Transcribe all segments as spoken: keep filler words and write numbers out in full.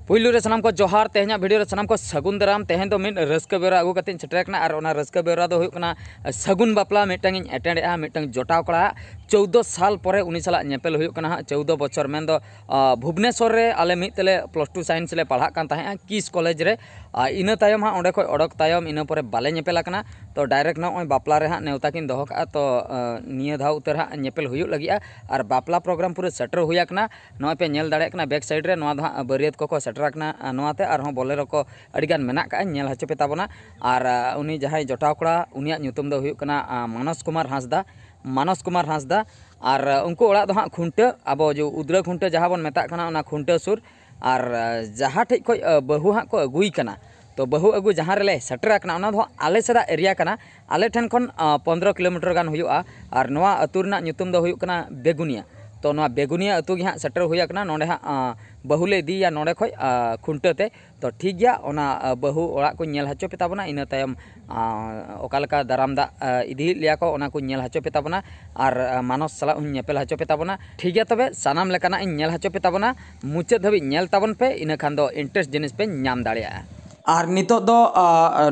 ᱯᱩᱭᱞᱩ ᱨᱮ ᱥᱟᱱᱟᱢ ᱠᱚ ᱡᱚᱦᱟᱨ, ᱛᱮᱦᱮᱧᱟᱜ ᱵᱷᱤᱰᱤᱭᱳ ᱨᱮ ᱥᱟᱱᱟᱢ ᱠᱚ ᱥᱟᱹᱜᱩᱱ ᱫᱟᱨᱟᱢ᱾ ᱛᱮᱦᱮᱧ ᱫᱚ ᱢᱤᱫ ᱨᱟᱹᱥᱠᱟᱹ ᱵᱮᱣᱨᱟ ᱟᱹᱜᱩ ᱠᱟᱛᱮᱧ ᱥᱮᱴᱮᱨ ᱟᱠᱟᱱᱟ, ᱟᱨ ᱚᱱᱟ ᱨᱟᱹᱥᱠᱟᱹ ᱵᱮᱣᱨᱟ ᱫᱚ ᱦᱩᱭᱩᱜ ᱠᱟᱱᱟ ᱥᱟᱹᱜᱩᱱ ᱵᱟᱯᱞᱟ ᱢᱤᱫᱴᱟᱝ ᱤᱧ ᱮᱴᱮᱱᱰ ᱮᱜᱼᱟ, ᱢᱤᱫᱴᱟᱝ ᱡᱚᱴᱟᱣ ᱠᱚᱲᱟ᱾ ᱪᱳᱣᱫᱚ ᱥᱟᱞ ᱯᱚᱨᱮ ᱩᱱᱤ ᱥᱟᱞᱟᱜ ᱧᱮᱯᱮᱞ ᱦᱩᱭᱩᱜ ᱠᱟᱱᱟ ᱦᱟᱸᱜ, ᱪᱳᱣᱫᱚ ᱵᱚᱪᱷᱚᱨ, ᱢᱮᱱᱫᱚ ᱟᱸ, ᱵᱷᱩᱵᱽᱱᱮᱥᱚᱨ ᱨᱮ ᱟᱞᱮ ᱢᱤᱫ ᱛᱮᱞᱮ ᱯᱞᱟᱥ ᱴᱩ ᱥᱟᱭᱮᱱᱥ ᱞᱮ ᱯᱟᱲᱦᱟᱜ ᱠᱟᱱ ᱛᱟᱦᱮᱸᱜᱼᱟ, ᱠᱤᱥ ᱠᱚᱞᱮᱡᱽ ᱨᱮ᱾ ᱟᱨ ᱤᱱᱟᱹ ᱛᱟᱭᱚᱢ ᱦᱟᱸᱜ ᱚᱸᱰᱮ ᱠᱷᱚᱡ ᱚᱰᱚᱠ ᱛᱟᱭᱚᱢ ᱤᱱᱟᱹ ᱯᱚᱨᱮ ᱵᱟᱞᱮ ᱧᱮᱯᱮᱞ ᱟᱠᱟᱱᱟ᱾ ᱛᱚ ᱰᱟᱭᱨᱮᱠᱴ ᱱᱚᱜᱼᱚᱭ ᱵᱟᱯᱞᱟ ᱨᱮ ᱦᱟᱸᱜ ᱱᱮᱣᱛᱟ ᱠᱤᱱ ᱫᱚᱦᱚ ᱠᱟᱜᱼᱟ᱾ ᱛᱚ ᱟᱸ, ᱱᱤᱭᱟᱹ ᱫᱷᱟᱣ ᱩᱛᱟᱹᱨ ᱦᱟᱸᱜ ᱧᱮᱯᱮᱞ ᱦᱩᱭᱩᱜ ᱞᱟᱹᱜᱤᱫᱼᱟ, ᱟᱨ ᱵᱟᱯᱞᱟ ᱯᱨᱳᱜᱨᱟᱢ ᱯᱩᱨᱟᱹ ᱥᱮᱴᱮᱨ ᱦᱩᱭ ᱟᱠᱟᱱᱟ᱾ ᱱᱚᱜᱼᱚᱭ ᱯᱮ ᱧᱮᱞ ᱫᱟᱲᱮᱭᱟᱜ ᱠᱟᱱᱟ ᱵᱮᱠ ᱥᱟᱭᱤᱰ ᱨᱮ, ᱱᱚᱣᱟ ᱫᱚ ᱦᱟᱸᱜ ᱵᱟᱹᱨᱭᱟᱹᱛ ᱠᱚᱠᱚ ᱥᱮᱴᱮᱨ ᱟᱠᱟᱱᱟ᱾ ᱟᱨ ᱱᱚᱣᱟᱛᱮ ᱟᱨᱦᱚᱸ ᱵᱚᱞᱮᱨᱳ ᱠᱚ ᱟᱹᱰᱤᱜᱟᱱ ᱢᱮᱱᱟᱜ ᱠᱟᱜᱼᱟ, ᱧᱮᱞ ᱦᱚᱪᱚ ᱯᱮ ᱛᱟᱵᱚᱱᱟ᱾ ᱟᱨ ᱟᱸ, ᱩᱱᱤ ᱡᱟᱦᱟᱸᱭ ᱡᱚᱴᱟᱣ ᱠᱚᱲᱟ, ᱩᱱᱤᱭᱟᱜ ᱧᱩᱛᱩᱢ ᱫᱚ ᱦᱩᱭᱩᱜ ᱠᱟᱱᱟ ᱟᱸ, ᱢᱟᱱᱚᱥ ᱠᱩᱢᱟᱨ ᱦᱟᱸᱥᱫᱟ᱾ ᱢᱟᱱᱚᱥ ᱠᱩᱢᱟᱨ ᱦᱟᱸᱥᱫᱟ᱾ ᱟᱨ ᱟᱸ, ᱩᱱᱠᱩ ᱚᱲᱟᱜ ᱫᱚ ᱦᱟᱸᱜ ᱠᱷᱩᱱᱴᱟᱹ, ᱟᱵᱚ ᱡᱚ ᱩᱫᱽᱨᱟᱹ ᱠᱷᱩᱱᱴᱟᱹ ᱡᱟᱦᱟᱸ ᱵᱚᱱ ᱢᱮᱛᱟᱜ ᱠᱟᱱᱟ, ᱚᱱᱟ ᱠᱷᱩᱱᱴᱟᱹ ᱥᱩᱨ᱾ ᱟᱨ ᱟᱸ, ᱡᱟᱦᱟᱸ ᱴᱷᱮᱡ ᱠᱷᱚᱡ ᱟᱸ, ᱵᱟᱹᱦᱩ ᱦᱟᱸᱜ ᱠᱚ ᱟᱹᱜᱩᱭ ᱠᱟᱱᱟ, ᱛᱚ ᱵᱟᱹᱦᱩ ᱟᱹᱜᱩ ᱡᱟᱦᱟᱸ ᱨᱮᱞᱮ ᱥᱮᱴᱮᱨ ᱟᱠᱟᱱᱟ, ᱚᱱᱟ ᱫᱚ ᱦᱟᱸᱜ ᱟᱞᱮ ᱥᱮᱫᱟᱜ ᱮᱨᱤᱭᱟ ᱠᱟᱱᱟ, ᱟᱞᱮ ᱴᱷᱮᱱ ᱠᱷᱚᱱ ᱟᱸ, ᱯᱚᱱᱫᱽᱨᱚ ᱠᱤᱞᱳᱢᱤᱴᱟᱨ ᱜᱟᱱ ᱦᱩᱭᱩᱜᱼᱟ᱾ ᱟᱨ ᱱᱚᱣᱟ ᱟᱹᱛᱩ ᱨᱮᱱᱟᱜ ᱧᱩᱛᱩᱢ ᱫᱚ ᱦᱩᱭᱩᱜ ᱠᱟᱱᱟ ᱵᱮᱜᱩᱱᱤᱭᱟ᱾ ᱛᱚ ᱱᱚᱣᱟ ᱵᱮᱜᱩᱱᱤᱭᱟ ᱟᱹᱛᱩ ᱜᱮ ᱦᱟᱸᱜ ᱥᱮᱴᱮᱨ ᱦᱩᱭ ᱟᱠᱟᱱᱟ᱾ ᱱᱚᱸᱰᱮ ᱦᱟᱸᱜ ᱟᱸ, ᱵᱟᱹᱦᱩ ᱞᱮ ᱤᱫᱤᱭᱮᱭᱟ ᱱᱚᱸᱰᱮ ᱠᱷᱚᱡ ᱟᱸ, ᱠᱷᱩᱱᱴᱟᱹ ᱛᱮ᱾ ᱛᱚ ᱴᱷᱤᱠ ᱜᱮᱭᱟ, ᱚᱱᱟ ᱟᱸ, ᱵᱟᱹᱦᱩ ᱚᱲᱟᱜ ᱠᱚᱧ ᱧᱮᱞ ᱦᱚᱪᱚ ᱯᱮ ᱛᱟᱵᱚᱱᱟ, ᱤᱱᱟᱹ ᱛᱟᱭᱚᱢ ᱟᱸ, ᱚᱠᱟ ᱞᱮᱠᱟ ᱫᱟᱨᱟᱢ ᱫᱟᱜ ᱟᱸ, ᱤᱫᱤᱭᱮᱫ ᱞᱮᱭᱟ ᱠᱚ, ᱚᱱᱟ ᱠᱚᱧ ᱧᱮᱞ ᱦᱚᱪᱚ ᱯᱮ ᱛᱟᱵᱚᱱᱟ᱾ ᱟᱨ ᱟᱸ, ᱢᱟᱱᱚᱥ ᱥᱟᱞᱟᱜ ᱦᱚᱸᱧ ᱧᱮᱯᱮᱞ ᱦᱚᱪᱚ ᱯᱮ ᱛᱟᱵᱚᱱᱟ᱾ ᱴᱷᱤᱠ ᱜᱮᱭᱟ, ᱛᱚᱵᱮ ᱥᱟᱱᱟᱢ ᱞᱮᱠᱟᱱᱟᱜ ᱤᱧ ᱧᱮᱞ ᱦᱚᱪᱚ ᱯᱮ ᱛᱟᱵᱚᱱᱟ᱾ ᱢᱩᱪᱟᱹᱫ ᱫᱷᱟᱹᱵᱤᱡ ᱧᱮᱞ ᱛᱟᱵᱚᱱ ᱯᱮ, ᱤᱱᱟᱹ ᱠᱷᱟᱱ ᱫᱚ ᱤᱱᱴᱟᱨᱮᱥᱴ ᱡᱤᱱᱤᱥ ᱯᱮ ᱧᱟᱢ ᱫᱟᱲᱮᱭᱟᱜᱼᱟ᱾ ᱟᱨ ᱱᱤᱛᱚᱜ ᱫᱚ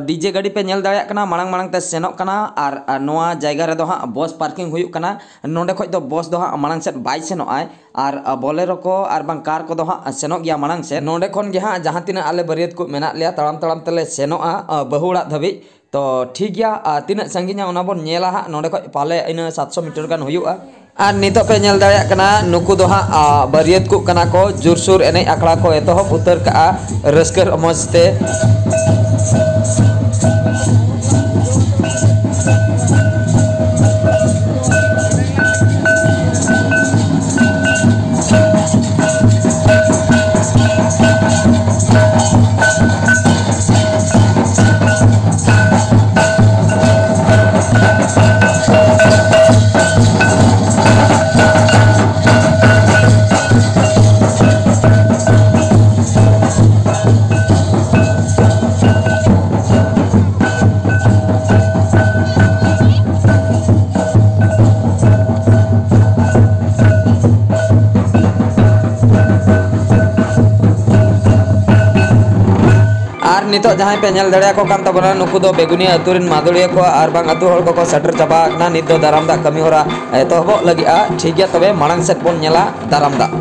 ᱰᱤᱡᱮ ᱜᱟᱹᱰᱤ ᱯᱮ ᱧᱮᱞ ᱫᱟᱲᱮᱭᱟᱜ ᱠᱟᱱᱟ, ᱢᱟᱲᱟᱝ ᱢᱟᱲᱟᱝ ᱛᱮ ᱥᱮᱱᱚᱜ ᱠᱟᱱᱟ᱾ ᱟᱨ ᱟᱨ ᱱᱚᱣᱟ ᱡᱟᱭᱜᱟ ᱨᱮᱫᱚ ᱦᱟᱸᱜ ᱵᱚᱥ ᱯᱟᱨᱠᱤᱝ ᱦᱩᱭᱩᱜ ᱠᱟᱱᱟ᱾ ᱱᱚᱸᱰᱮ ᱠᱷᱚᱡ ᱫᱚ ᱵᱚᱥ ᱫᱚ ᱦᱟᱸᱜ ᱢᱟᱲᱟᱝ ᱥᱮᱫ ᱵᱟᱭ ᱥᱮᱱᱚᱜᱼᱟᱭ᱾ ᱟᱨ ᱟᱨ ᱵᱚᱞᱮᱨᱳ ᱠᱚ ᱟᱨ ᱵᱟᱝ ᱠᱟᱨ ᱠᱚᱫᱚ ᱦᱟᱸᱜ ᱥᱮᱱᱚᱜ ᱜᱮᱭᱟ ᱢᱟᱲᱟᱝ ᱥᱮᱫ᱾ ᱱᱚᱸᱰᱮ ᱠᱷᱚᱱ ᱜᱮ ᱦᱟᱸᱜ ᱡᱟᱦᱟᱸ ᱛᱤᱱᱟᱹᱜ ᱟᱞᱮ ᱵᱟᱹᱨᱭᱟᱹᱛ ᱠᱚ ᱢᱮᱱᱟᱜ ᱞᱮᱭᱟ, ᱛᱟᱲᱟᱢ ᱛᱟᱲᱟᱢ ᱛᱮᱞᱮ ᱥᱮᱱᱚᱜᱼᱟ ᱟᱸ, ᱵᱟᱹᱦᱩ ᱚᱲᱟᱜ ᱫᱷᱟᱹᱵᱤᱡ᱾ ᱛᱚ ᱴᱷᱤᱠ ᱜᱮᱭᱟ, ᱟᱨ ᱛᱤᱱᱟᱹᱜ ᱥᱟᱺᱜᱤᱧᱟ ᱚᱱᱟ ᱵᱚᱱ ᱧᱮᱞᱟ ᱦᱟᱸᱜ᱾ ᱱᱚᱸᱰᱮ ᱠᱷᱚᱡ ᱯᱟᱞᱮ ᱤᱱᱟᱹ ᱥᱟᱛᱥᱚ ᱢᱤᱴᱟᱨ ᱜᱟᱱ ᱦᱩᱭᱩᱜᱼᱟ᱾ ᱟᱨ ᱱᱤᱛᱚᱜ ᱯᱮ ᱧᱮᱞ ᱫᱟᱲᱮᱭᱟᱜ ᱠᱟᱱᱟ, ᱱᱩᱠᱩ ᱫᱚ ᱦᱟᱸᱜ ᱟᱸ, ᱵᱟᱹᱨᱭᱟᱹᱛ ᱠᱚᱜ ᱠᱟᱱᱟ ᱠᱚ᱾ ᱡᱳᱨᱥᱳᱨ ᱮᱱᱮᱡ ᱟᱠᱷᱲᱟ ᱠᱚ ᱮᱛᱚᱦᱚᱵ ᱩᱛᱟᱹᱨ ᱠᱟᱜᱼᱟ ᱨᱟᱹᱥᱠᱟᱹ ᱨᱚᱢᱚᱡᱽ ᱛᱮ᱾ ᱱᱤᱛᱚᱜ ᱡᱟᱦᱟᱸᱭ ᱯᱮ ᱧᱮᱞ ᱫᱟᱲᱮᱭᱟᱠᱚ ᱠᱟᱱ ᱛᱟᱵᱚᱱᱟ, ᱱᱩᱠᱩ ᱫᱚ ᱵᱮᱜᱩᱱᱤᱭᱟᱹ ᱟᱹᱛᱩ ᱨᱮᱱ ᱢᱟᱫᱚᱲᱤᱭᱟᱹ ᱠᱚ ᱟᱨ ᱵᱟᱝ ᱟᱹᱛᱩ ᱦᱚᱲ ᱠᱚᱠᱚ ᱥᱮᱴᱮᱨ ᱪᱟᱵᱟ ᱟᱠᱟᱱᱟ᱾ ᱱᱤᱛ ᱫᱚ ᱫᱟᱨᱟᱢ ᱫᱟᱜ ᱠᱟᱹᱢᱤ ᱦᱚᱨᱟ ᱮᱛᱚᱦᱚᱵᱚᱜ ᱞᱟᱹᱜᱤᱫᱼᱟ᱾ ᱴᱷᱤᱠ ᱜᱮᱭᱟ, ᱛᱚᱵᱮ ᱢᱟᱲᱟᱝ ᱥᱮᱫ ᱵᱚᱱ ᱧᱮᱞᱟ ᱫᱟᱨᱟᱢ ᱫᱟᱜ᱾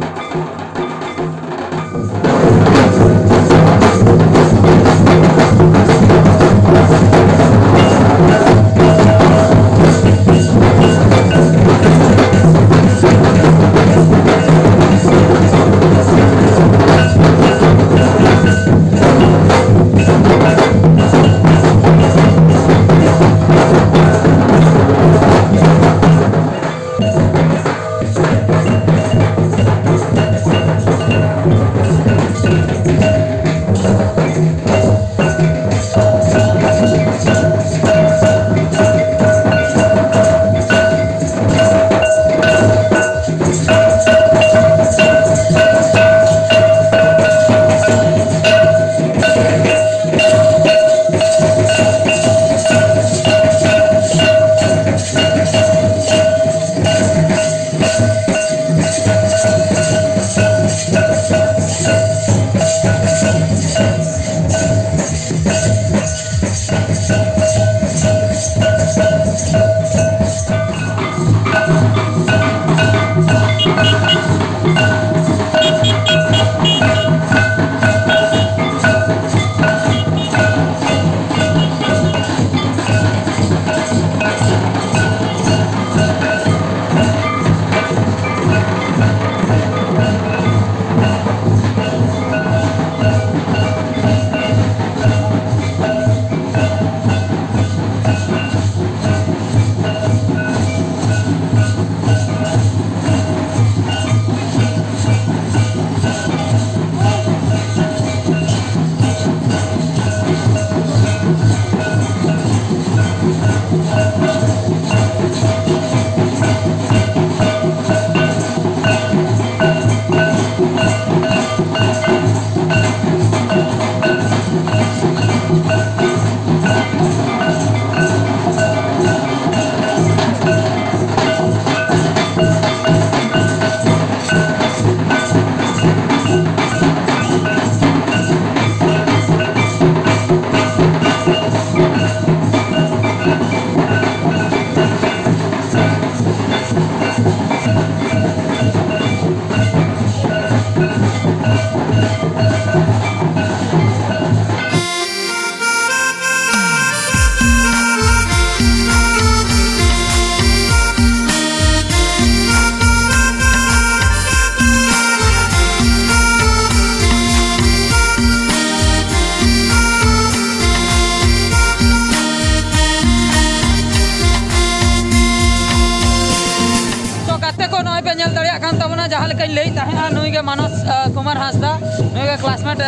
ᱞᱟᱹᱭ ᱛᱟᱦᱮᱸᱜᱼᱟ ᱱᱩᱭ ᱜᱮ ᱢᱟᱱᱚᱥ ᱠᱩᱢᱟᱨ ᱦᱟᱸᱥᱫᱟ, ᱱᱩᱭ ᱜᱮ ᱠᱞᱟᱥᱢᱮᱴ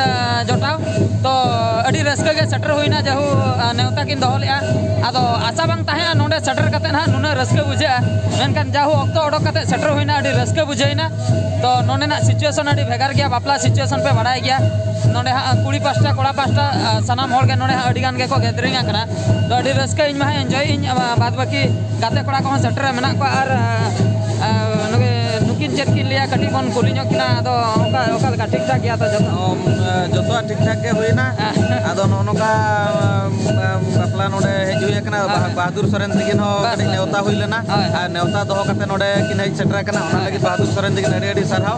ᱡᱚᱴᱟᱣ᱾ ᱛᱚ ᱟᱹᱰᱤ ᱨᱟᱹᱥᱠᱟᱹ ᱜᱮ ᱥᱮᱴᱮᱨ ᱦᱩᱭᱱᱟ, ᱡᱟᱦᱩ ᱱᱮᱣᱛᱟ ᱠᱤᱱ ᱫᱚᱦᱚ ᱞᱮᱫᱼᱟ᱾ ᱟᱫᱚ ᱟᱥᱟ ᱵᱟᱝ ᱛᱟᱦᱮᱸᱜᱼᱟ ᱱᱚᱰᱮ ᱥᱮᱴᱮᱨ ᱠᱟᱛᱮ ᱦᱟᱸᱜ ᱱᱩᱱᱟᱹᱜ ᱨᱟᱹᱥᱠᱟᱹ ᱵᱩᱡᱷᱟᱹᱜᱼᱟ, ᱢᱮᱱᱠᱷᱟᱱ ᱡᱟᱦᱩ ᱚᱠᱛᱚ ᱚᱰᱚᱠ ᱠᱟᱛᱮ ᱥᱮᱴᱮᱨ ᱦᱩᱭᱱᱟ, ᱟᱹᱰᱤ ᱨᱟᱹᱥᱠᱟᱹ ᱵᱩᱡᱷᱟᱹᱣᱱᱟ᱾ ᱛᱚ ᱱᱚᱰᱮᱱᱟᱜ ᱥᱤᱪᱩᱭᱮᱥᱚᱱ ᱟᱹᱰᱤ ᱵᱷᱮᱜᱟᱨ ᱜᱮᱭᱟ, ᱵᱟᱯᱞᱟ ᱥᱤᱪᱩᱭᱮᱥᱚᱱ ᱯᱮ ᱵᱟᱲᱟᱭ ᱜᱮᱭᱟ᱾ ᱱᱚᱰᱮ ᱦᱟᱸᱜ ᱠᱩᱲᱤ ᱯᱟᱥᱴᱟ ᱠᱚᱲᱟ ᱯᱟᱥᱴᱟ ᱥᱟᱱᱟᱢ ᱦᱚᱲ ᱜᱮ ᱱᱚᱰᱮ ᱦᱟᱸᱜ ᱟᱹᱰᱤ ᱜᱟᱱ ᱜᱮᱠᱚ ᱜᱮᱫᱟᱨᱤᱝ ᱟᱠᱟᱱᱟ᱾ ᱛᱚ ᱟᱹᱰᱤ ᱨᱟᱹᱥᱠᱟᱹ, ᱤᱧ ᱢᱟ ᱦᱟᱸᱜ ᱮᱱᱡᱚᱭ ᱤᱧ, ᱵᱟᱫ ᱵᱟᱹᱠᱤ ᱜᱟᱛᱮ ᱠᱚᱲᱟ ᱠᱚᱦᱚᱸ ᱥᱮᱴᱮᱨ ᱨᱮ ᱢᱮᱱᱟᱜ ᱠᱚᱣᱟ᱾ ᱟᱨ ᱱᱩᱠᱤᱱ ᱪᱮᱫ ᱠᱤᱱ ᱞᱟᱹᱭᱟ, ᱠᱟᱹᱴᱤᱡ ᱵᱚᱱ ᱠᱩᱞᱤ ᱧᱚᱜ ᱠᱤᱱᱟ᱾ ᱟᱫᱚ ᱚᱱᱠᱟ ᱚᱠᱟ ᱞᱮᱠᱟ, ᱴᱷᱤᱠ ᱴᱷᱟᱠ ᱜᱮᱭᱟ ᱛᱚ ᱡᱚᱛᱚ? ᱡᱚᱛᱚᱣᱟᱜ ᱴᱷᱤᱠ ᱴᱷᱟᱠ ᱜᱮ ᱦᱩᱭᱱᱟ᱾ ᱟᱫᱚ ᱱᱚᱜᱼᱚ ᱱᱚᱝᱠᱟ ᱵᱟᱯᱞᱟ ᱱᱚᱰᱮ ᱦᱮᱡ ᱦᱩᱭ ᱟᱠᱟᱱᱟ᱾ ᱵᱟᱦᱟ- ᱵᱟᱦᱟᱫᱩᱨ ᱥᱚᱨᱮᱱ ᱛᱤᱠᱤᱱ ᱦᱚᱸ ᱠᱟᱹᱴᱤᱡ ᱱᱮᱣᱛᱟ ᱦᱩᱭ ᱞᱮᱱᱟ᱾ ᱟᱨ ᱱᱮᱣᱛᱟ ᱫᱚᱦᱚ ᱠᱟᱛᱮ ᱱᱚᱰᱮ ᱠᱤᱱ ᱦᱮᱡ ᱥᱮᱴᱮᱨ ᱟᱠᱟᱱᱟ, ᱚᱱᱟ ᱞᱟᱹᱜᱤᱫ ᱵᱟᱦᱟᱫᱩᱨ ᱥᱚᱨᱮᱱ ᱛᱤᱠᱤᱱ ᱟᱹᱰᱤ ᱟᱹᱰᱤ ᱥᱟᱨᱦᱟᱣ᱾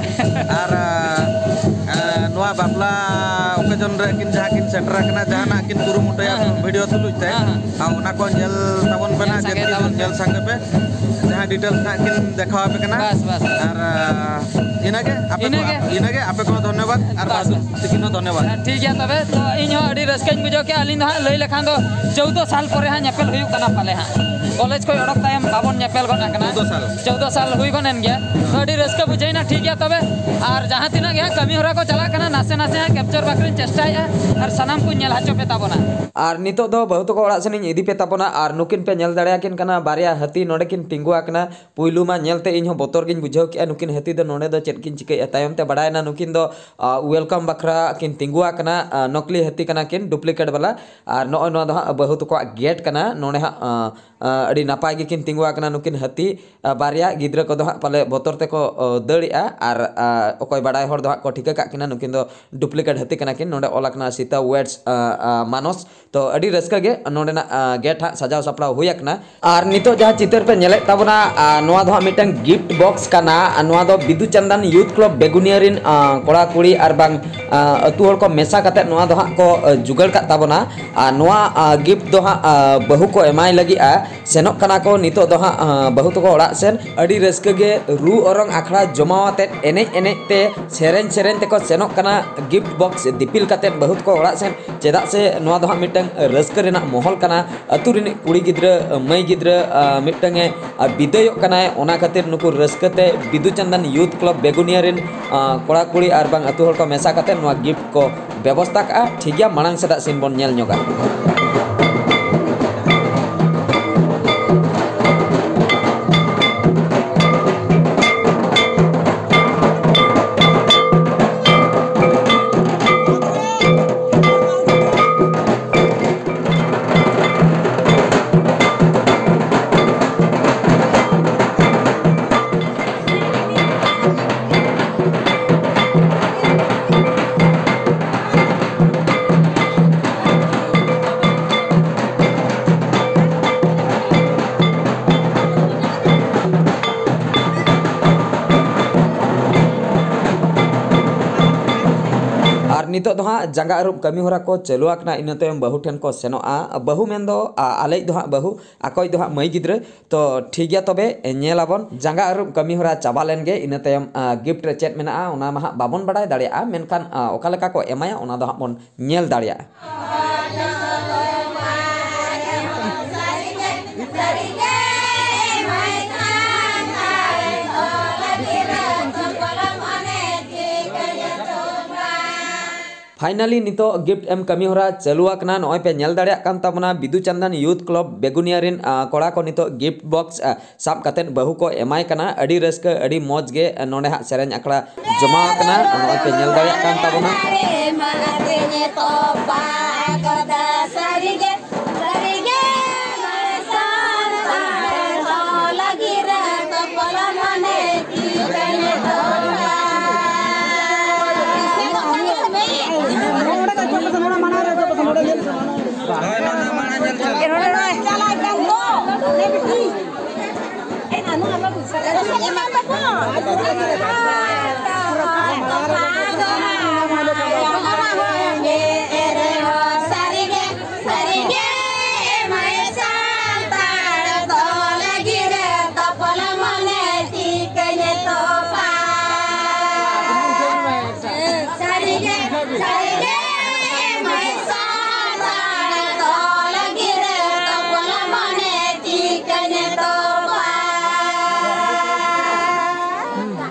ᱟᱨ ᱱᱚᱣᱟ ᱵᱟᱯᱞᱟ ᱚᱠᱮᱡᱚᱱ ᱨᱮ ᱠᱤᱱ ᱡᱟᱦᱟᱸ ᱠᱤᱱ ᱥᱮᱴᱮᱨ ᱟᱠᱟᱱᱟ, ᱡᱟᱦᱟᱱᱟᱜ ᱠᱤᱱ ᱠᱩᱨᱩᱢᱩᱴᱩᱭᱟ ᱵᱷᱤᱰᱤᱭᱳ ᱛᱩᱞᱩᱡ ᱛᱮ, ᱟᱨ ᱚᱱᱟ ᱠᱚ ᱧᱮᱞ ᱛᱟᱵᱚᱱ ᱯᱮ ᱱᱟᱦᱟᱜ, ᱧᱮᱞ ᱥᱟᱸᱜᱮ ᱛᱟᱵᱚᱱ ᱯᱮ᱾ ᱡᱟᱦᱟᱸ ᱰᱤᱴᱮᱞᱥ ᱱᱟᱦᱟᱜ ᱠᱤᱱ ᱫᱮᱠᱷᱟᱣ ᱟᱯᱮ ᱠᱟᱱᱟ᱾ ᱟᱨ ᱤᱱᱟᱹᱜᱮ ᱟᱯᱮ ᱠᱚ, ᱤᱱᱟᱹᱜᱮ᱾ ᱤᱱᱟᱹᱜᱮ ᱟᱯᱮ ᱠᱚ ᱫᱷᱚᱱᱭᱚᱵᱟᱫ ᱟᱨ ᱵᱟᱦᱟᱫᱩᱨ ᱛᱤᱠᱤᱱ ᱦᱚᱸ ᱫᱷᱚᱱᱭᱚᱵᱟᱫ᱾ ᱴᱷᱤᱠ ᱜᱮᱭᱟ ᱛᱚᱵᱮ, ᱛᱚ ᱤᱧ ᱦᱚᱸ ᱟᱹᱰᱤ ᱨᱟᱹᱥᱠᱟᱹᱧ ᱵᱩᱡᱷᱟᱹᱣ ᱠᱮᱜᱼᱟ᱾ ᱟᱹᱞᱤᱧ ᱫᱚ ᱦᱟᱸᱜ ᱞᱟᱹᱭ ᱞᱮᱠᱷᱟᱱ ᱫᱚ ᱪᱳᱫᱽᱫᱳ ᱥᱟᱞ ᱯᱚᱨᱮ ᱦᱟᱸᱜ ᱧᱮᱯᱮᱞ ᱦᱩᱭᱩᱜ ᱠᱟᱱᱟ ᱯᱟᱞᱮ ᱦᱟᱸᱜ᱾ ᱠᱚᱞᱮᱡᱽ ᱠᱷᱚᱱ ᱚᱰᱚᱠ ᱛᱟᱭᱚᱢ ᱵᱟᱵᱚᱱ ᱧᱮᱯᱮᱞ ᱜᱚᱫ ᱟᱠᱟᱱᱟ᱾ ᱪᱳᱫᱽᱫᱳ ᱥᱟᱞ᱾ ᱪᱳᱫᱽᱫᱳ ᱥᱟᱞ ᱦᱩᱭ ᱜᱚᱫ ᱮᱱ ᱜᱮᱭᱟ᱾ ᱛᱚ ᱟᱹᱰᱤ ᱨᱟᱹᱥᱠᱟᱹ ᱵᱩᱡᱷᱟᱹᱣᱮᱱᱟ᱾ ᱴᱷᱤᱠ ᱜᱮᱭᱟ ᱛᱚᱵᱮ, ᱟᱨ ᱡᱟᱦᱟᱸ ᱛᱤᱱᱟᱹᱜ ᱜᱮ ᱦᱟᱸᱜ ᱠᱟᱹᱢᱤ ᱦᱚᱨᱟ ᱠᱚ ᱪᱟᱞᱟᱜ ᱠᱟᱱᱟ, ᱱᱟᱥᱮ ᱱᱟᱥᱮ ᱦᱟᱸᱜ ᱠᱮᱯᱪᱟᱨ ᱵᱟᱠᱷᱨᱟᱧ ᱪᱮᱥᱴᱟᱭᱮᱫᱼᱟ᱾ ᱟᱨ ᱥᱟᱱᱟᱢ ᱠᱚᱧ ᱧᱮᱞ ᱦᱚᱪᱚ ᱯᱮ ᱛᱟᱵᱚᱱᱟ᱾ ᱟᱨ ᱱᱤᱛᱚᱜ ᱫᱚ ᱵᱟᱹᱦᱩ ᱛᱟᱠᱚ ᱚᱲᱟᱜ ᱥᱮᱱᱤᱧ ᱤᱫᱤ ᱯᱮ ᱛᱟᱵᱚᱱᱟ᱾ ᱟᱨ ᱱᱩᱠᱤᱱ ᱯᱮ ᱧᱮᱞ ᱫᱟᱲᱮᱭᱟᱠᱤᱱ ᱠᱟᱱᱟ, ᱵᱟᱨᱭᱟ ᱦᱟᱹᱛᱤ ᱱᱚᱰᱮ ᱠᱤᱱ ᱛᱤᱸᱜᱩ ᱟᱠᱟᱱᱟ᱾ ᱯᱩᱭᱞᱩ ᱢᱟ ᱧᱮᱞᱛᱮ ᱤᱧ ᱦᱚᱸ ᱵᱚᱛᱚᱨ ᱜᱤᱧ ᱵᱩᱡᱷᱟᱹᱣ ᱠᱮᱜᱼᱟ, ᱱᱩᱠᱤᱱ ᱦᱟᱹᱛᱤ ᱫᱚ ᱱᱚᱰᱮ ᱫᱚ ᱪᱮᱫ ᱠᱤᱱ ᱪᱤᱠᱟᱹᱭᱮᱫᱼᱟ᱾ ᱛᱟᱭᱚᱢ ᱛᱮ ᱵᱟᱲᱟᱭᱮᱱᱟ ᱱᱩᱠᱤᱱ ᱫᱚ, ᱟ, ᱣᱮᱞᱠᱟᱢ ᱵᱟᱠᱷᱨᱟ ᱠᱤᱱ ᱛᱤᱸᱜᱩ ᱟᱠᱟᱱᱟ, ᱟ, ᱱᱚᱠᱞᱤ ᱦᱟᱹᱛᱤ ᱠᱟᱱᱟ ᱠᱤᱱ, ᱰᱩᱯᱞᱤᱠᱮᱴ ᱵᱟᱞᱟ᱾ ᱟᱨ ᱱᱚᱜᱼᱚᱭ ᱱᱚᱣᱟ ᱫᱚ ᱦᱟᱸᱜ ᱵᱟᱹᱦᱩ ᱛᱟᱠᱚᱣᱟᱜ ᱜᱮᱴ ᱠᱟᱱᱟ᱾ ᱱᱚᱰᱮ ᱦᱟᱸᱜ, ᱟ, ᱟ, ᱟᱹᱰᱤ ᱱᱟᱯᱟᱭ ᱜᱮᱠᱤᱱ ᱛᱤᱸᱜᱩ ᱟᱠᱟᱱᱟ ᱱᱩᱠᱤᱱ ᱦᱟᱹᱛᱤ᱾ ᱟ, ᱵᱟᱨᱭᱟ ᱜᱤᱫᱽᱨᱟᱹ ᱠᱚᱫᱚ ᱦᱟᱸᱜ ᱯᱟᱞᱮ ᱵᱚᱛᱚᱨ ᱛᱮᱠᱚ, ᱚ, ᱫᱟᱹᱲᱮᱜᱼᱟ᱾ ᱟᱨ, ᱟ, ᱚᱠᱚᱭ ᱵᱟᱲᱟᱭ ᱦᱚᱲ ᱫᱚ ᱦᱟᱸᱜ ᱠᱚ ᱴᱷᱤᱠᱟᱹ ᱠᱟᱜ ᱠᱤᱱᱟ, ᱱᱩᱠᱤᱱ ᱫᱚ ᱰᱩᱯᱞᱤᱠᱮᱴ ᱦᱟᱹᱛᱤ ᱠᱟᱱᱟ ᱠᱤᱱ᱾ ᱱᱚᱰᱮ ᱚᱞ ᱟᱠᱟᱱᱟ ᱥᱤᱛᱟ ᱣᱮᱰᱥ, ᱟ, ᱟ, ᱢᱟᱱᱚᱥ᱾ ᱛᱚ ᱟᱹᱰᱤ ᱨᱟᱹᱥᱠᱟᱹ ᱜᱮ ᱱᱚᱰᱮᱱᱟᱜ, ᱟ, ᱜᱮᱴ ᱦᱟᱸᱜ ᱥᱟᱡᱟᱣ ᱥᱟᱯᱲᱟᱣ ᱦᱩᱭ ᱟᱠᱟᱱᱟ᱾ ᱟᱨ ᱱᱤᱛᱚᱜ ᱡᱟᱦᱟᱸ ᱪᱤᱛᱟᱹᱨ ᱯᱮ ᱧᱮᱞᱮᱫ ᱛᱟᱵᱚᱱᱟ, ᱟ, ᱱᱚᱣᱟ ᱫᱚ ᱦᱟᱸᱜ ᱢᱤᱫᱴᱟᱝ ᱜᱤᱯᱷᱴ ᱵᱚᱠᱥ ᱠᱟᱱᱟ᱾ ᱟᱨ ᱱᱚᱣᱟ ᱫᱚ ᱵᱤᱫᱩ ᱪᱟᱸᱫᱟᱱ ᱭᱩᱛᱷ ᱠᱞᱟᱵᱽ ᱵᱮᱜᱩᱱᱤᱭᱟ ᱨᱤᱱ, ᱟ, ᱠᱚᱲᱟ ᱠᱩᱲᱤ ᱟᱨ ᱵᱟᱝ, ᱟ, ᱟᱹᱛᱩ ᱦᱚᱲ ᱠᱚ ᱢᱮᱥᱟ ᱠᱟᱛᱮ ᱱᱚᱣᱟ ᱫᱚ ᱦᱟᱸᱜ ᱠᱚ, ᱟ, ᱡᱩᱜᱟᱹᱲ ᱠᱟᱜ ᱛᱟᱵᱚᱱᱟ᱾ ᱟᱨ ᱱᱚᱣᱟ, ᱟ, ᱜᱤᱯᱷᱴ ᱫᱚ ᱦᱟᱸᱜ, ᱟ, ᱵᱟᱹᱦᱩ ᱠᱚ ᱮᱢᱟᱭ ᱞᱟᱹᱜᱤᱫᱼᱟ᱾ ᱥᱮᱱᱚᱜ ᱠᱟᱱᱟ ᱠᱚ ᱱᱤᱛᱚᱜ ᱫᱚ ᱦᱟᱸᱜ, ᱟᱸ, ᱵᱟᱹᱦᱩ ᱛᱟᱠᱚ ᱚᱲᱟᱜ ᱥᱮᱱ᱾ ᱟᱹᱰᱤ ᱨᱟᱹᱥᱠᱟᱹ ᱜᱮ ᱨᱩ ᱚᱨᱚᱝ ᱟᱠᱷᱲᱟ ᱡᱚᱢᱟᱣ ᱟᱛᱮᱫ, ᱮᱱᱮᱡ ᱮᱱᱮᱡ ᱛᱮ, ᱥᱮᱨᱮᱧ ᱥᱮᱨᱮᱧ ᱛᱮᱠᱚ ᱥᱮᱱᱚᱜ ᱠᱟᱱᱟ᱾ ᱜᱤᱯᱷᱴ ᱵᱚᱠᱥ ᱫᱤᱯᱤᱞ ᱠᱟᱛᱮᱫ ᱵᱟᱹᱦᱩ ᱛᱟᱠᱚ ᱚᱲᱟᱜ ᱥᱮᱱ᱾ ᱪᱮᱫᱟᱜ ᱥᱮ ᱱᱚᱣᱟ ᱫᱚ ᱦᱟᱸᱜ ᱢᱤᱫᱴᱟᱝ ᱨᱟᱹᱥᱠᱟᱹ ᱨᱮᱱᱟᱜ ᱢᱚᱦᱚᱞ ᱠᱟᱱᱟ᱾ ᱟᱹᱛᱩ ᱨᱤᱱᱤᱡ ᱠᱩᱲᱤ ᱜᱤᱫᱽᱨᱟᱹ, ᱢᱟᱹᱭ ᱜᱤᱫᱽᱨᱟᱹ, ᱟᱸ, ᱢᱤᱫᱴᱟᱝ ᱮ, ᱟᱸ, ᱵᱤᱫᱟᱹᱭᱚᱜ ᱠᱟᱱᱟᱭ᱾ ᱚᱱᱟ ᱠᱷᱟᱹᱛᱤᱨ ᱱᱩᱠᱩ ᱨᱟᱹᱥᱠᱟᱹ ᱛᱮ ᱵᱤᱫᱩ ᱪᱟᱸᱫᱟᱱ ᱭᱩᱛᱷ ᱠᱞᱟᱵᱽ ᱵᱮᱜᱩᱱᱤᱭᱟ ᱨᱤᱱ, ᱟᱸ, ᱠᱚᱲᱟ ᱠᱩᱲᱤ ᱟᱨ ᱵᱟᱝ ᱟᱹᱛᱩ ᱦᱚᱲ ᱠᱚ ᱢᱮᱥᱟ ᱠᱟᱛᱮᱫ ᱱᱚᱣᱟ ᱜᱤᱯᱷᱴ ᱠᱚ ᱵᱮᱵᱚᱥᱛᱟ ᱠᱟᱜᱼᱟ᱾ ᱴᱷᱤᱠ ᱜᱮᱭᱟ, ᱢᱟᱲᱟᱝ ᱥᱮᱫᱟᱜ ᱥᱤᱱ ᱵᱚᱱ ᱧᱮᱞ ᱧᱚᱜᱟ᱾ ᱟᱨ ᱱᱤᱛᱚᱜ ᱫᱚ ᱦᱟᱸᱜ ᱡᱟᱸᱜᱟ ᱟᱹᱨᱩᱵ ᱠᱟᱹᱢᱤ ᱦᱚᱨᱟ ᱠᱚ ᱪᱟᱹᱞᱩ ᱟᱠᱟᱱᱟ᱾ ᱤᱱᱟᱹ ᱛᱟᱭᱚᱢ ᱵᱟᱹᱦᱩ ᱴᱷᱮᱱ ᱠᱚ ᱥᱮᱱᱚᱜᱼᱟ᱾ ᱵᱟᱹᱦᱩ ᱢᱮᱱᱫᱚ, ᱟ, ᱟᱞᱮᱭᱤᱡ ᱫᱚ ᱦᱟᱸᱜ ᱵᱟᱹᱦᱩ, ᱟᱠᱚᱭᱤᱡ ᱫᱚ ᱦᱟᱸᱜ ᱢᱟᱹᱭ ᱜᱤᱫᱽᱨᱟᱹ᱾ ᱛᱚ ᱴᱷᱤᱠ ᱜᱮᱭᱟ, ᱛᱚᱵᱮ ᱧᱮᱞ ᱟᱵᱚᱱ᱾ ᱡᱟᱸᱜᱟ ᱟᱹᱨᱩᱵ ᱠᱟᱹᱢᱤ ᱦᱚᱨᱟ ᱪᱟᱵᱟ ᱞᱮᱱ ᱜᱮ, ᱤᱱᱟᱹ ᱛᱟᱭᱚᱢ, ᱟ, ᱜᱤᱯᱷᱴ ᱨᱮ ᱪᱮᱫ ᱢᱮᱱᱟᱜᱼᱟ, ᱚᱱᱟ ᱢᱟ ᱦᱟᱸᱜ ᱵᱟᱵᱚᱱ ᱵᱟᱰᱟᱭ ᱫᱟᱲᱮᱭᱟᱜᱼᱟ, ᱢᱮᱱᱠᱷᱟᱱ, ᱟ, ᱚᱠᱟ ᱞᱮᱠᱟ ᱠᱚ ᱮᱢᱟᱭᱟ, ᱚᱱᱟ ᱫᱚ ᱦᱟᱸᱜ ᱵᱚᱱ ᱧᱮᱞ ᱫᱟᱲᱮᱭᱟᱜᱼᱟ᱾ Finally, ᱱᱤᱛᱚᱜ ᱜᱤᱯᱷᱴ ᱮᱢ ᱠᱟᱹᱢᱤ ᱦᱚᱨᱟ ᱪᱟᱹᱞᱩ ᱟᱠᱟᱱᱟ᱾ ᱱᱚᱜᱼᱚᱭ ᱯᱮ ᱧᱮᱞ ᱫᱟᱲᱮᱭᱟᱜ ᱠᱟᱱ ᱛᱟᱵᱚᱱᱟ, ᱵᱤᱫᱩ ᱪᱟᱸᱫᱟᱱ ᱭᱩᱛᱷ ᱠᱞᱟᱵᱽ ᱵᱮᱜᱩᱱᱤᱭᱟ ᱨᱮᱱ, ᱟ, ᱠᱚᱲᱟ ᱠᱚ ᱱᱤᱛᱚᱜ ᱜᱤᱯᱷᱴ ᱵᱚᱠᱥ, ᱟ, ᱥᱟᱵ ᱠᱟᱛᱮᱫ ᱵᱟᱹᱦᱩ ᱠᱚ ᱮᱢᱟᱭ ᱠᱟᱱᱟ᱾ ᱟᱹᱰᱤ ᱨᱟᱹᱥᱠᱟᱹ, ᱟᱹᱰᱤ ᱢᱚᱡᱽ ᱜᱮ, ᱟ, ᱱᱚᱰᱮ ᱦᱟᱸᱜ ᱥᱮᱨᱮᱧ ᱟᱠᱷᱲᱟ ᱡᱚᱢᱟᱣ ᱟᱠᱟᱱᱟ᱾ ᱱᱚᱜᱼᱚᱭ ᱯᱮ ᱧᱮᱞ ᱫᱟᱲᱮᱭᱟᱜ ᱠᱟᱱ ᱛᱟᱵᱚᱱᱟ᱾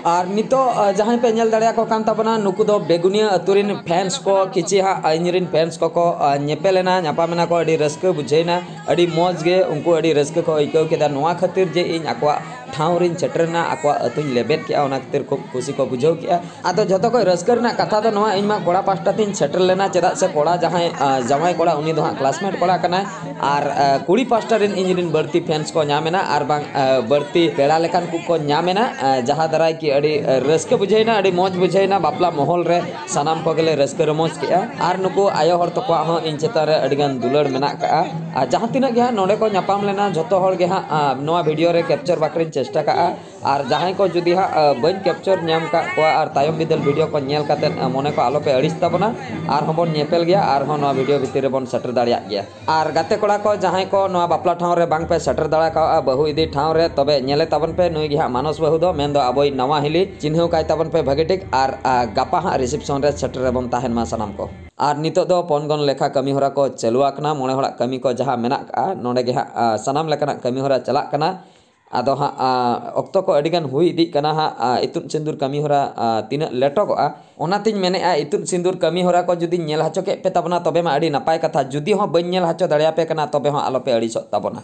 ᱟᱨ ᱱᱤᱛᱚᱜ, ᱟ, ᱡᱟᱦᱟᱸᱭ ᱯᱮ ᱧᱮᱞ ᱫᱟᱲᱮᱭᱟᱠᱚ ᱠᱟᱱ ᱛᱟᱵᱚᱱᱟ, ᱱᱩᱠᱩ ᱫᱚ ᱵᱮᱜᱩᱱᱤᱭᱟᱹ ᱟᱹᱛᱩ ᱨᱤᱱ fans ᱠᱚ, ᱠᱤᱪᱷᱤ ᱦᱟᱸᱜ ᱤᱧ ᱨᱤᱱ fans ᱠᱚᱠᱚ, ᱟ, ᱧᱮᱯᱮᱞ ᱮᱱᱟ, ᱧᱟᱯᱟᱢ ᱮᱱᱟ ᱠᱚ, ᱟᱹᱰᱤ ᱨᱟᱹᱥᱠᱟᱹ ᱵᱩᱡᱷᱟᱹᱣ ᱮᱱᱟ, ᱟᱹᱰᱤ ᱢᱚᱡᱽ ᱜᱮ ᱩᱱᱠᱩ ᱟᱹᱰᱤ ᱨᱟᱹᱥᱠᱟᱹ ᱠᱚ ᱟᱹᱭᱠᱟᱹᱣ ᱠᱮᱫᱟ᱾ ᱱᱚᱣᱟ ᱠᱷᱟᱹᱛᱤᱨ ᱡᱮ ᱤᱧ ᱟᱠᱚᱣᱟᱜ ᱴᱷᱟᱶ ᱨᱤᱧ ᱥᱮᱴᱮᱨ ᱮᱱᱟ, ᱟᱠᱚᱣᱟᱜ ᱟᱹᱛᱩᱧ ᱞᱮᱵᱮᱫ ᱠᱮᱫᱼᱟ, ᱚᱱᱟ ᱠᱷᱟᱹᱛᱤᱨ ᱠᱷᱩᱵ ᱠᱩᱥᱤ ᱠᱚ ᱵᱩᱡᱷᱟᱹᱣ ᱠᱮᱫᱼᱟ᱾ ᱟᱫᱚ ᱡᱷᱚᱛᱚ ᱠᱷᱚᱱ ᱨᱟᱹᱥᱠᱟᱹ ᱨᱮᱱᱟᱜ ᱠᱟᱛᱷᱟ ᱫᱚ ᱱᱚᱣᱟ, ᱤᱧ ᱢᱟ ᱠᱚᱲᱟ ᱯᱟᱦᱴᱟ ᱛᱤᱧ ᱥᱮᱴᱮᱨ ᱞᱮᱱᱟ, ᱪᱮᱫᱟᱜ ᱥᱮ ᱠᱚᱲᱟ ᱡᱟᱦᱟᱸᱭ, ᱟ, ᱡᱟᱶᱟᱭ ᱠᱚᱲᱟ, ᱩᱱᱤ ᱫᱚ ᱦᱟᱸᱜ classmate ᱠᱚᱲᱟ ᱠᱟᱱᱟᱭ, ᱟᱨ, ᱟ, ᱠᱩᱲᱤ ᱯᱟᱦᱴᱟ ᱨᱮᱱ ᱤᱧ ᱨᱮᱱ ᱵᱟᱹᱲᱛᱤ fans ᱠᱚ ᱧᱟᱢ ᱮᱱᱟ, ᱟᱨ ᱵᱟᱝ, ᱟ, ᱵᱟᱹᱲᱛᱤ ᱯᱮᱲᱟ ᱞᱮᱠᱟᱱ ᱠᱚ ᱠᱚ ᱧᱟᱢ ᱮᱱᱟ, ᱟ, ᱡᱟᱦᱟᱸ ᱫᱟᱨᱟᱭ ᱠᱤ ᱟᱹᱰᱤ, ᱟ, ᱨᱟᱹᱥᱠᱟᱹ ᱵᱩᱡᱷᱟᱹᱣ ᱮᱱᱟ, ᱟᱹᱰᱤ ᱢᱚᱡᱽ ᱵᱩᱡᱷᱟᱹᱣ ᱮᱱᱟ᱾ ᱵᱟᱯᱞᱟ ᱢᱚᱦᱚᱞ ᱨᱮ ᱥᱟᱱᱟᱢ ᱠᱚᱜᱮ ᱞᱮ ᱨᱟᱹᱥᱠᱟᱹ ᱨᱚᱢᱚᱡᱽ ᱠᱮᱫᱼᱟ, ᱟᱨ ᱱᱩᱠᱩ ᱟᱭᱳ ᱦᱚᱲ ᱛᱟᱠᱚᱣᱟᱜ ᱦᱚᱸ ᱤᱧ ᱪᱮᱛᱟᱱ ᱨᱮ ᱟᱹᱰᱤ ᱜᱟᱱ ᱫᱩᱞᱟᱹᱲ ᱢᱮᱱᱟᱜ ᱠᱟᱜᱼᱟ᱾ ᱟᱨ ᱡᱟᱦᱟᱸ ᱛᱤᱱᱟᱹᱜ ᱜᱮ ᱦᱟᱸᱜ ᱱᱚᱰᱮ ᱠᱚ ᱧᱟᱯᱟᱢ ᱞᱮᱱᱟ, ᱡᱷᱚᱛᱚ ᱦᱚᱲ ᱜᱮ ᱦᱟᱸᱜ, ᱟ, ᱱᱚᱣᱟ video ᱨᱮ capture ᱵᱟᱠᱷᱨᱟᱧ ᱪᱮᱥᱴᱟ ᱠᱟᱜᱼᱟ᱾ ᱟᱨ ᱡᱟᱦᱟᱸᱭ ᱠᱚ ᱡᱩᱫᱤ ᱦᱟᱸᱜ, ᱟ, ᱵᱟᱹᱧ capture ᱧᱟᱢ ᱠᱟᱜ ᱠᱚᱣᱟ ᱟᱨ ᱛᱟᱭᱚᱢ ᱵᱤᱫᱟᱹᱞ video ᱠᱚ ᱧᱮᱞ ᱠᱟᱛᱮᱫ, ᱟ, ᱢᱚᱱᱮ ᱠᱚ ᱟᱞᱚ ᱯᱮ ᱟᱹᱲᱤᱥ ᱛᱟᱵᱚᱱᱟ, ᱟᱨᱦᱚᱸ ᱵᱚᱱ ᱧᱮᱯᱮᱞ ᱜᱮᱭᱟ, ᱟᱨᱦᱚᱸ ᱱᱚᱣᱟ video ᱵᱷᱤᱛᱤᱨ ᱨᱮᱵᱚᱱ ᱥᱮᱴᱮᱨ ᱫᱟᱲᱮᱭᱟᱜ ᱜᱮᱭᱟ᱾ ᱟᱨ ᱜᱟᱛᱮ ᱠᱚᱲᱟ ᱠᱚ, ᱡᱟᱦᱟᱸᱭ ᱠᱚ ᱱᱚᱣᱟ ᱵᱟᱯᱞᱟ ᱴᱷᱟᱶ ᱨᱮ ᱵᱟᱝ ᱯᱮ ᱥᱮᱴᱮᱨ ᱫᱟᱲᱮ ᱠᱟᱣᱜᱼᱟ, ᱵᱟᱹᱦᱩ ᱤᱫᱤ ᱴᱷᱟᱶ ᱨᱮ, ᱛᱚᱵᱮ ᱧᱮᱞᱮ ᱛᱟᱵᱚᱱ ᱯᱮ, ᱱᱩᱭ ᱜᱮ ᱦᱟᱸᱜ ᱢᱟᱱᱚᱥ ᱵᱟᱹᱦᱩ ᱫᱚ, ᱢᱮᱱᱫᱚ ᱟᱵᱚᱭᱤᱡ ᱱᱟᱣᱟ ᱦᱤᱞᱤ᱾ ᱪᱤᱱᱦᱟᱹᱣ ᱠᱟᱭ ᱛᱟᱵᱚᱱ ᱯᱮ ᱵᱷᱟᱹᱜᱤ ᱴᱷᱤᱠ, ᱟᱨ, ᱟ, ᱜᱟᱯᱟ ᱦᱟᱸᱜ reception ᱨᱮ ᱥᱮᱴᱮᱨ ᱨᱮᱵᱚᱱ ᱛᱟᱦᱮᱱ ᱢᱟ ᱥᱟᱱᱟᱢ ᱠᱚ᱾ ᱟᱨ ᱱᱤᱛᱚᱜ ᱫᱚ ᱯᱚᱱᱜᱚᱱ ᱞᱮᱠᱷᱟ ᱠᱟᱹᱢᱤ ᱦᱚᱨᱟ ᱠᱚ ᱪᱟᱹᱞᱩ ᱟᱠᱟᱱᱟ᱾ ᱢᱚᱬᱮ ᱦᱚᱲᱟᱜ ᱠᱟᱹᱢᱤ ᱠᱚ ᱡᱟᱦᱟᱸ ᱢᱮᱱᱟᱜ ᱠᱟᱜᱼᱟ, ᱱᱚᱰᱮ ᱜᱮ ᱦᱟᱸᱜ, ᱟ, ᱥᱟᱱᱟᱢ ᱞᱮᱠᱟᱱᱟᱜ ᱠᱟᱹᱢᱤ ᱦᱚᱨᱟ ᱪᱟᱞᱟᱜ ᱠᱟᱱᱟ᱾ ᱟᱫᱚ ᱦᱟᱸᱜ, ᱟ, ᱚᱠᱛᱚ ᱠᱚ ᱟᱹᱰᱤ ᱜᱟᱱ ᱦᱩᱭ ᱤᱫᱤᱜ ᱠᱟᱱᱟ ᱦᱟᱸᱜ, ᱟ, ᱤᱛᱩᱫ ᱥᱤᱸᱫᱩᱨ ᱠᱟᱹᱢᱤ ᱦᱚᱨᱟ, ᱟ, ᱛᱤᱱᱟᱹᱜ ᱞᱮᱴᱚᱜᱚᱜᱼᱟ, ᱚᱱᱟᱛᱤᱧ ᱢᱮᱱᱮᱫᱼᱟ, ᱤᱛᱩᱫ ᱥᱤᱸᱫᱩᱨ ᱠᱟᱹᱢᱤ ᱦᱚᱨᱟ ᱠᱚ ᱡᱩᱫᱤᱧ ᱧᱮᱞ ᱦᱚᱪᱚ ᱠᱮᱫ ᱯᱮ ᱛᱟᱵᱚᱱᱟ, ᱛᱚᱵᱮ ᱢᱟ ᱟᱹᱰᱤ ᱱᱟᱯᱟᱭ ᱠᱟᱛᱷᱟ᱾ ᱡᱩᱫᱤ ᱦᱚᱸ ᱵᱟᱹᱧ ᱧᱮᱞ ᱦᱚᱪᱚ ᱫᱟᱲᱮᱭᱟᱯᱮ ᱠᱟᱱᱟ, ᱛᱚᱵᱮ ᱦᱚᱸ ᱟᱞᱚ ᱯᱮ ᱟᱹᱲᱤᱥᱚᱜ ᱛᱟᱵᱚᱱᱟ᱾